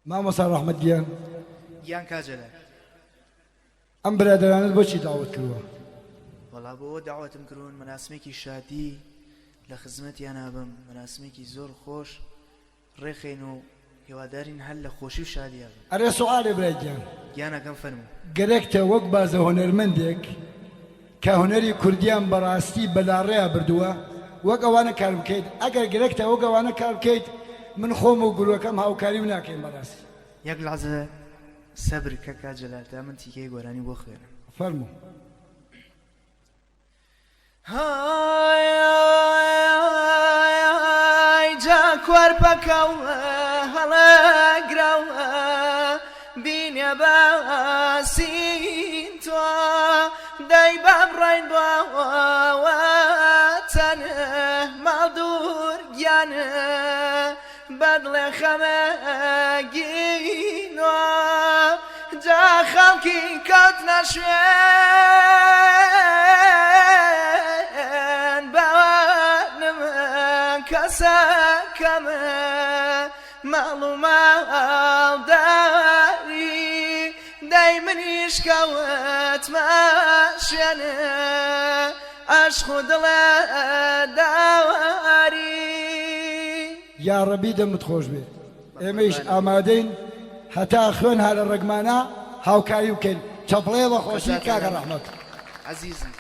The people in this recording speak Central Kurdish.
مامۆستا ڕەحمەت گیان. گیان کا جەلال. ئەم برادەرانەت بۆچی داوەت کردوە؟ وەڵا بۆ ئەوە داوەتم کردوون مەراسمێکی شادی لە خزمەتیانا بم مەراسمێکی زۆر خۆش ڕێخەین و هیوادارین هەر لە خۆشی و شادیا بن. ئەرێ سوئالێ برای گیان. گیانەکەم فەرموو. گەرەکتە وەک بازە هونەرمەندێک کە هونەری کوردیان بەڕاستی بەلاڕێیا بردووە وەک ئەوانە کار بکەیت ئەگەر گەرەکتە وەک ئەوانە کار بکەیت من خۆم و گروەکەم هاوکاریو ناکەین بەڕاستی. یەک لەحزە سەبر کە کاک جەلال تا من تیکەی گۆرانی بۆ خوێنم. فەرموو. های جا کوارپەکەو هەڵەگرەو بینێ باسین تۆ دەی بابڕین بۆ وەتەن ماڵ دوور گیان بەدڵێ خەمگینۆ جا خەڵکی کەوتنە شوێن باوانم کەسەکەم ماڵ و ماڵداری دای منیش کەوتمە شوێن عەشق و دڵە داواری. یاڕەبی دەمت خۆش بێت ئێمەیش ئامادەین هەتا خوێن ها لە ڕەگمانا هاوکاری بکەین چەپڵەیە بە خۆشی کاکە ڕەحمەت. عەزیزم.